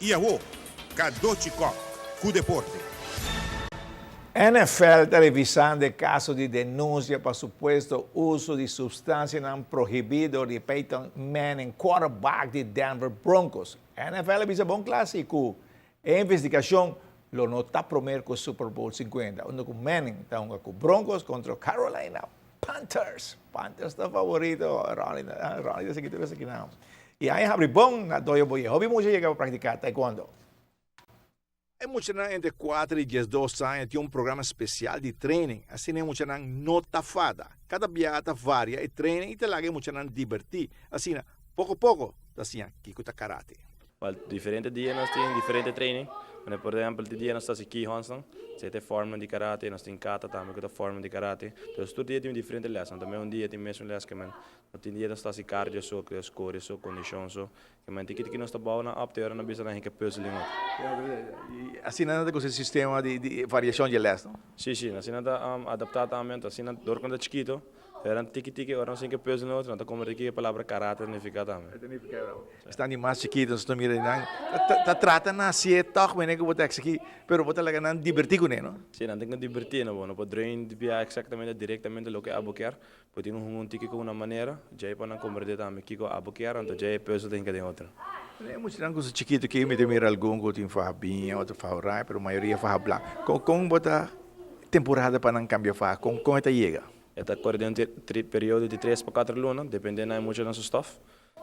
I awo, Cadochi Kock ku deporte. NFL ta revisando e kaso di denunsia pa supuesto uso di supstansianan prohibí dor di Peyton Manning, quarterback di Denver Broncos. NFL a bisa bon kla si ku e investigashon lo no ta promer ku Super Bowl 50, unda ku Manning ta hunga ku Broncos kontra Carolina Panthers. Panthers ta favorito, Ronnie, Ronnie ta sigui tur esakinan. I aña habri bon na Doyo Boye. Hopi mucha yega pa praktiká taekwondo. E muchanan entre kuater i diesdos aña tin un programa spesial di training, asina e muchanan no ta fada. Kada biaha ta varia e training i ta laga e muchanan dibertí. Asina, poko poko ta siña kiko ta karate. Wel, diferente dia nos tin diferente training. Manera por ehempel di dia nos ta haci kihonsnan, esey ta e forma di karate, nos tin kata tambe cu ta forma di karate. Entonces tur dia tin diferente les, no ta un dia tin mesun les ke men. No tin dia nos ta haci cardio so, ke nos core so, condicion so. Ke men tiki tiki nos ta bou nan op te ora nan bisa nan hinca puzzeling otro. Y asina nan ta cu su sistema di variacion dje les, no? Si, si, asina nan ta adapta tambe, anto asina dor cu nan ta chikito. Eran tiki tiki ora nos tin ke puzzel otro, nan ta komprende kiko e palabra karate ta nifiká tambe. Esnan di mas chikito nos ta mira di nan ta trata na hasié tòg manera ku bo ta eksigí, pero bo ta laga nan dibertí kuné, no? Sí, nan tin ku dibertí, no? Bo no por drein di bia eksaktamente direktamente loke abo kier. Bo tin ku hunga un tiki ku una manera, djei pa nan komprende tambe kiko abo kier, anto djei e puzzel ta hinka den otro. E muchanan ku su chikitu aki mi ta mira algun ku tin faha biña, otro faha oranje, pero mayoria faha blanku. Kon kon bo ta temporada pa nan kambia faha? Kon kon e ta yega? E ta kore den un periodo di tres pa kuater luna, depende na e mucha nan su stof.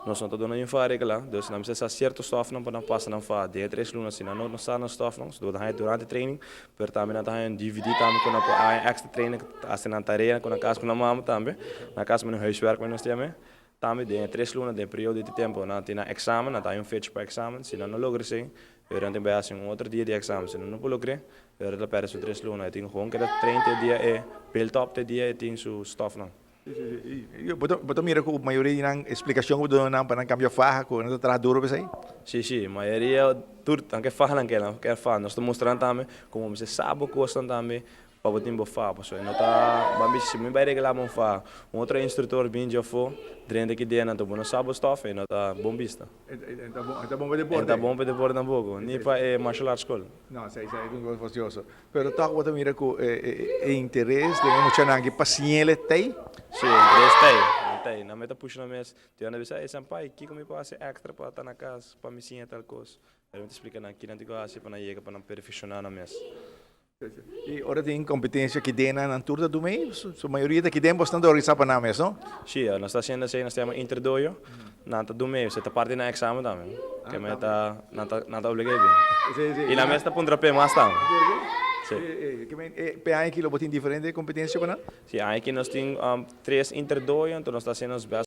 Nos no ta duna yin faha regla, dus nan mester sa sierto stofnan pa nan pasa nan faha den e tres luna. Si nan no sa nan stofnan, su ta haña durante training, pero tambe nan ta haña un dvd tambe ku nan por haña extra training, hasi nan tarea ku nan kas ku nan mama tambe. Na kas men huiswerk men nos ta yam'e. Tambe den e tres luna, den e periodo di tempu, nan tin nan eksamen, nan ta haña un fecha pa eksamen. Si nan no logra esei, nan tin bai hasi un otro dia di eksamen. Si nan no por logr'é, Pero ta perde su tres luna. E tin gewoon keda train te dia e build up te dia e tin su stofnan. Bo ta mira ku mayoria di nan splikashon ku bo duna nan pa nan kambia faha ku nan ta traha duro pa esei? Si, si. Mayoria tur nan ke faha nan ke nan ke faha. Nos ta mustra nan tambe komo mester sa bo kosnan tambe Pa bo tin bo fa, pasobra e no ta ban bichi si mi bai regla bo un fa, un otro instructor bin dje afo, drenta ki dia nan ta bo no sa bo stof, e no ta bon bista. E ta bon, e ta bon pa deporte. E ta bon pa deporte tampoco, ni pa e martial arts school. No, esei esei ta un cos fastioso. Pero toch bo ta mira cu e interes den e muchanan aki pa siñ'el t'ei? Si, e interes t'ei, e t'ei. Nan mi ta pusha nan mes, tin nan ta bisa, ey senpai, kiko mi por hasi extra pa ta na cas, pa mi siña tal cos? Pero mi ta splica nan kinan tin cu hasi pa nan yega pa nan perfecciona nan mes. I ora tin kompetensia ki den nan, nan tur ta duna ei? Su mayoria ta ki den, bos nan ta organisá pa nan mes, no? Sí, nos ta hasiendo esei, nos ta yama interdoyo. Nan ta duna ei, esei ta parti di nan eksamen tambe. Ke men ta, nan ta, nan ta obligá ei bin. I nan mes ta puntra p'e mas tambe. Sí. Ke men, p'e aña aki lo bo tin diferente kompetensia ku nan? Sí, aña aki nos tin tres interdoyo, anto nos ta hasiendo nos bèst.